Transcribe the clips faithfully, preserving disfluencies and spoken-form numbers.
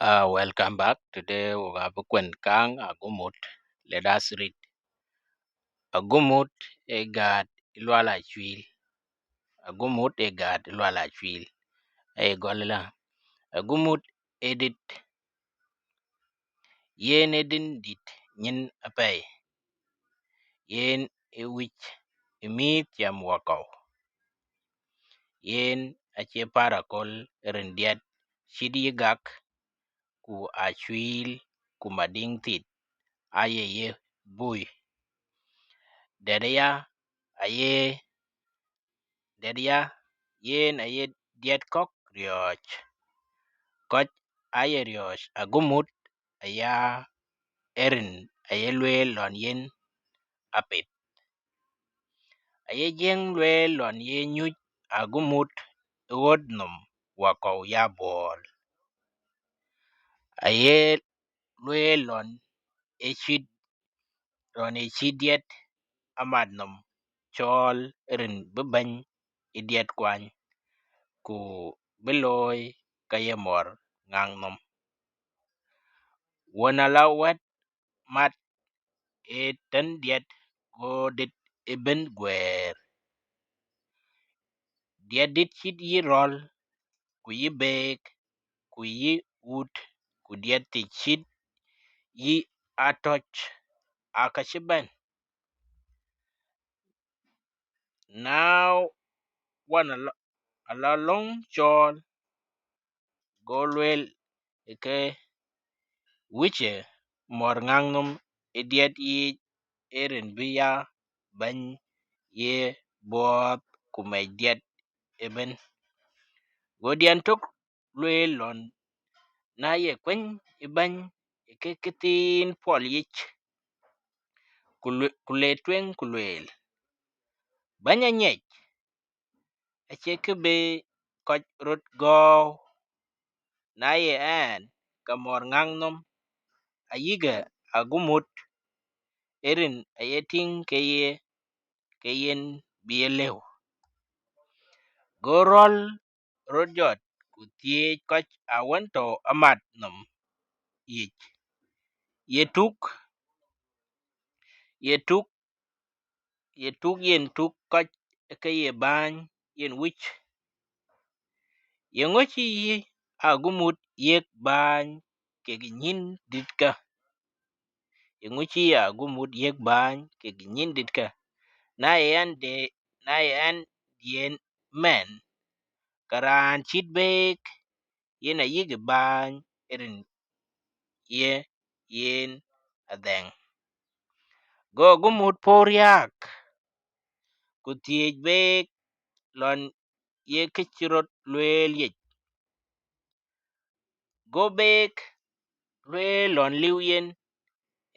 Uh, welcome back. Today we have kuen kaŋ agumut. Let us read. Agumut e gaat Lual Acuil. Agumut e gaat Lual Acuil. Ai gɔl la. Agumut e dit. Yen e din dit nyin apɛi. Yen e wic e miith cam wakɔu. Yen acie par akol rin diɛt cït yi gak, ku Acuil, ku Madiŋ Thith, aye ye bui. Dɛ̈t aya aye, dɛ̈t aya yen aye diɛt kɔ̈k riɔ̈ɔ̈c. Kɔc aye riɔ̈ɔ̈c agumut aya, erin aye lueel lɔn yen apith. Aye Jiëŋ lueel lɔn ye nyuc agumut ɣöt nhom wakɔu ya buɔɔl. Aye lueel lɔn e cït, lɔn e cït diɛt amat nhom cɔɔl rin bï bɛ̈ny e diɛt kuany, ku bï looi ke ye mɔr ŋaŋ nhom. Wën ala wɛ̈t mat e tën diɛt, go dit ëbën guɛɛr. Diɛt dit cït yi rɔl, ku yi beek, ku yi wut, ku diɛt thii cït yi atɔ̈c, aa ka cï bɛ̈n. Na wën ala, ala löŋ cɔɔl, go lueel ë ke wïcë mɔr ŋaŋ nhom ë diɛt yiic, ë rin bï ya bɛ̈ny ye buɔɔth ku mɛc diɛt ëbën. Go diɛn tök lueel lɔn na ye kueny ë bɛ̈ny ë ke këthiin puɔl yic, ku lue-, ku le tueŋ ku lueel, bɛ̈ny aŋiɛc, acie kë bï kɔc röt gɔ̈ɔ̈u. Na ye ɛn, ke mɔr ŋaŋ nhom ayïkë agumut, ë rin aye tïŋ ke ye, ke yen bï ye lëu. Go rɔl röt jɔt, ku thiëëc kɔc awën tɔ̈ amat nhom yic, ye tuk, ye tuk, ye tuk yen tuk kɔc ke ye bääny yen wïc? Yeŋö cï yï agumut yiëk bääny kek nyïn dïtkä? Yeŋö cï yï agumut yiëk bääny kek nyïn dïtkä? Na ye ɛn de, na ye ɛn diɛn mɛn, ke raan cït beek yen ayïk bääny rin ye yen adhɛŋ. Go agumut puɔ̈u riääk, ku thiëëc beek lɔn ye kë cï rot lueel yic. Go beek lueel lɔn liu yen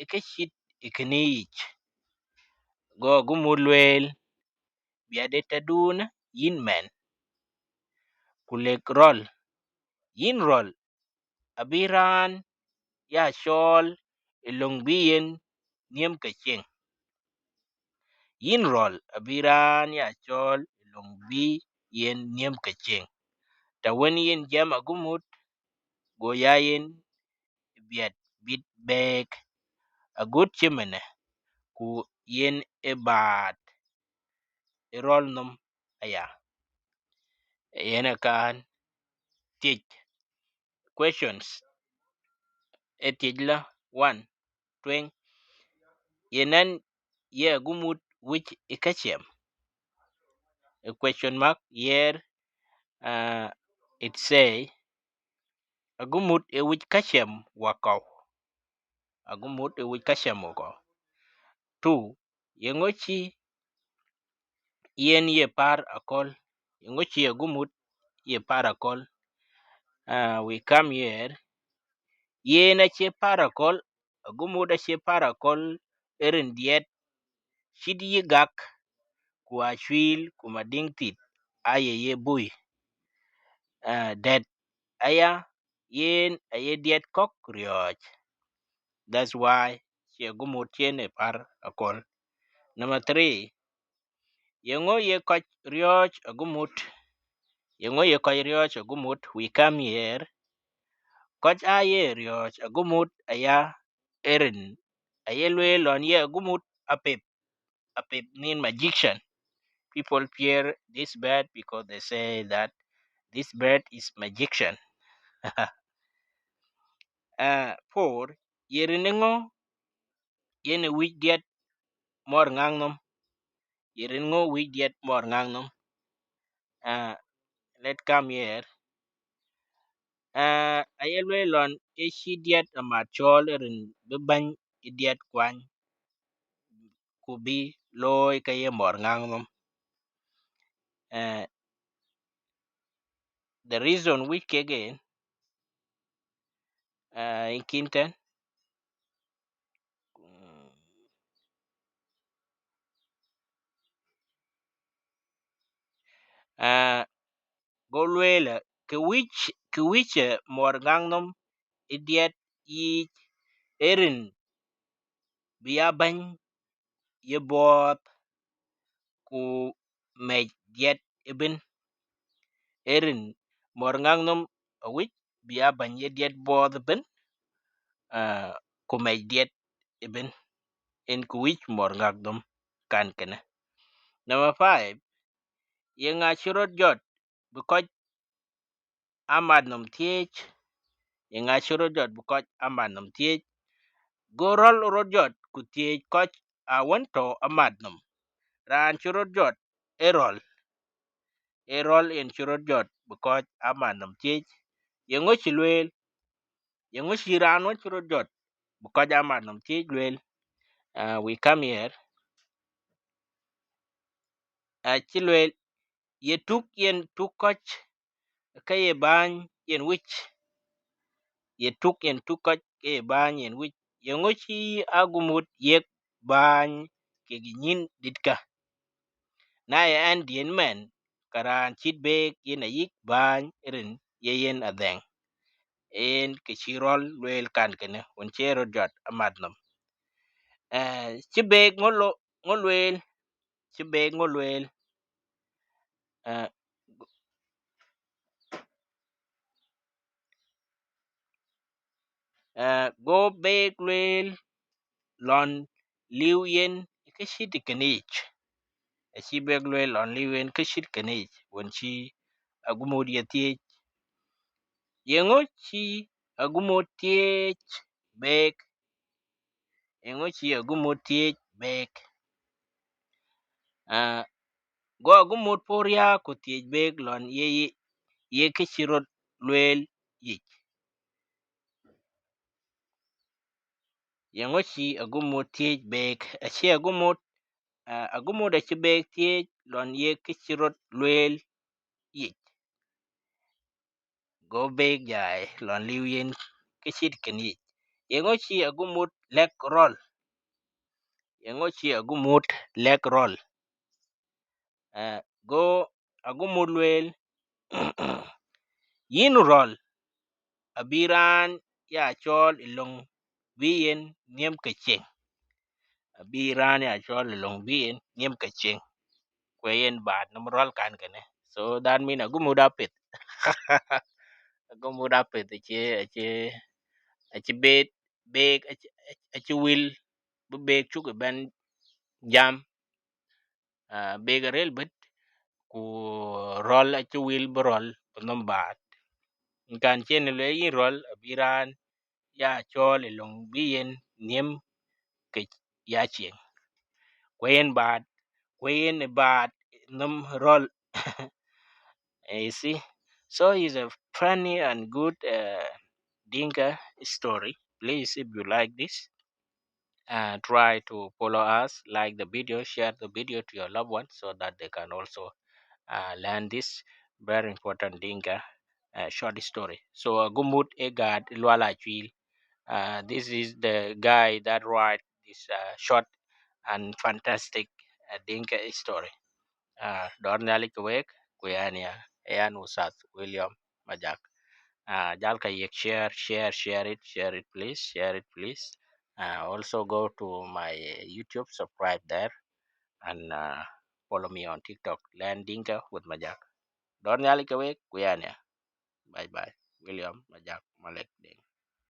ë kë cït ë kënë yic. Go agumut lueel, bï ade tëdun yïn mɛn, ku lek rɔl, yïn rɔl, abï raan ya cɔɔl ë löŋ bï yen nhiëm ke cieŋ. Yïn rɔl abï raan ya cɔɔl ë löŋ bï yen nhiëm ke cieŋ. Tɛ̈wën yen jiɛm agumut, go ya yen biɛt bït beek agut cïmënë, ku yen ë baat ë rɔl nhom aya. Yen akan thiëc, questions, ë thiëc la, one, tueŋ, yen ɛn ye agumut wïc ë kacam? A question mark here, uh, it say, agumut ë wïc kacam wakɔu. Agumut ë wïc kacam wakɔu. Two, yeŋö cï yen ye par aköl? Yeŋö cï agumut ye par aköl? Uh, we come here. Yen acie par aköl, agumut acie par aköl rin diɛt cït yï gak, ku acuil, ku madiŋ thith, aye ye bui. Uh, dɛ̈t aya, yen aye diɛt kɔ̈k riɔ̈ɔ̈c. That's why cie agumut cien ë par aköl. Number three, yeŋö ye kɔc riɔ̈ɔ̈c agumut? Yeŋö ye kɔc riɔ̈ɔ̈c agumut? We come here. Kɔc aa ye riɔ̈ɔ̈c agumut aya ë rin, aye lueel lɔn ye agumut apep, apep mean magician. People fear this bird because they say that this bird is magician. Uh, four, ye rin ŋö yen ë wïc diɛt mɔr ŋak nhom? Ye rin ŋö wïc diɛt mɔr ŋak nhom? Uh, let come here. Uh, aye lueel lɔn ë cï diɛt amat cɔɔl ë rin bï bäny ë diɛt kuany, ku bï looi ke ye mɔr ŋak nhom. Uh, the reason wïc kek en, uh, in kin tɛ̈n, uh, go lueel, ke wïc, ke wïc, uh, mɔr ŋak nhom ë diɛt yiic ë rin bï ya bäny ye buɔɔth, ku mɛc diɛt ëbën. Ë rin mɔr ŋak nhom awïc bï ya bäny ye diɛt buɔɔth ëbën, uh, ku mɛc diɛt ëbën. En kë wïc mɔr ŋak nhom kan kënë. Number five, ye ŋa cï rot jɔt bï kɔc amat nhom thiëëc? Ye ŋa cï rot jɔt bï kɔc amat nhom thiëëc? Go rɔl rot jɔt ku thiëëc kɔc awën tɔ̈ amat nhom. Raan cï rot jɔt ë rɔl, ë rɔl yen cï rot jɔt bï kɔc amat nhom thiëëc. Ye ŋö cï lueel? Ye ŋö cï raan wën cï rot jɔt bï kɔc amat nhom thiëëc lueel? Uh, we come here. Acï lueel, ye tuk yen tuk kɔc ke ye bääny yen wïc. Ye tuk yen tuk kɔc ke ye bääny yen wïc. Ye ŋö cï agumut yiëk bääny kekë nyïn dïtkä? Na ye ɣɛn diɛ̈n mɛn, ke raan cït beek yen ayïk bääny rin ye yen adhɛŋ. En kë cï rɔl lueel kan kënë, wën cï rot jɔt amat nhom. Eh, cï beek ŋö lo-, ŋö lueel? Cï beek ŋö lueel? Eh, eh, go beek lueel lɔn liu yen kë cït kënë yic. Acï beek lueel lɔn liu yen kë cït kënë yic, wën cï agumut ye thiëëc. Ye ŋö cï agumut thiëëc beek? Ye ŋö cï agumut thiëëc beek? Ah, go agumut puɔ̈u riääk ku thiëëc beek lɔn ye, ye, ye kë cï rot lueel yic. Ye ŋö cï agumut thiëëc beek? Acï agumut, ah, agumut acï beek thiëëc lɔn ye kë cï rot lueel yic. Go beek jai lɔn liu yen kë cït kënë yic. Ye ŋö cï agumut lɛ̈k rɔl? Ye ŋö cï agumut lɛ̈k rɔl? Eh, go agumut lueel, yïn rɔl, abï raan ya cɔɔl ë löŋ bï yen nhiëm ke cieŋ. Abï raan ya cɔɔl ë löŋ bï yen nhiëm ke cieŋ. Ku yen baat nhom rɔl kan kënë. So that mean agumut apith. Agumut apith acï, acï, acï beek, beek, acï, acï wil, bï beek cuk ëbɛ̈n jam. Ah, beek arël bët, ku rɔl acï wil bï rɔl bï nhom baat. Kan cïn lueel yïn rɔl, abï raan ya cɔɔl ë löŋ bï yen nhiëm ke ya cieŋ. Ku yen baat, ku yen baat nhom rɔl. You see? So it's a funny and good, uh, Dinka story. Please, if you like this, uh, try to follow us, like the video, share the video to your loved ones so that they can also, uh, learn this very important Dinka, uh, short story. So, uh, agumut ë gaat Lual Acuil. Uh, this is the guy that write this, uh, short and fantastic, uh, Dinka story. Ah, dɔ̈ɔ̈r Nhialic ke wek, ku yɛn ya, yɛn Ustadh William Majak. Ah, jal ka yek share, share, share it, share it, please, share it, please. Ah, also go to my, uh, YouTube, subscribe there, and, uh, follow me on TikTok, Learn Dinka with Majak. Dɔ̈ɔ̈r Nhialic ke wek, ku yɛn ya. Bye bye. William Majak Malek Deŋ.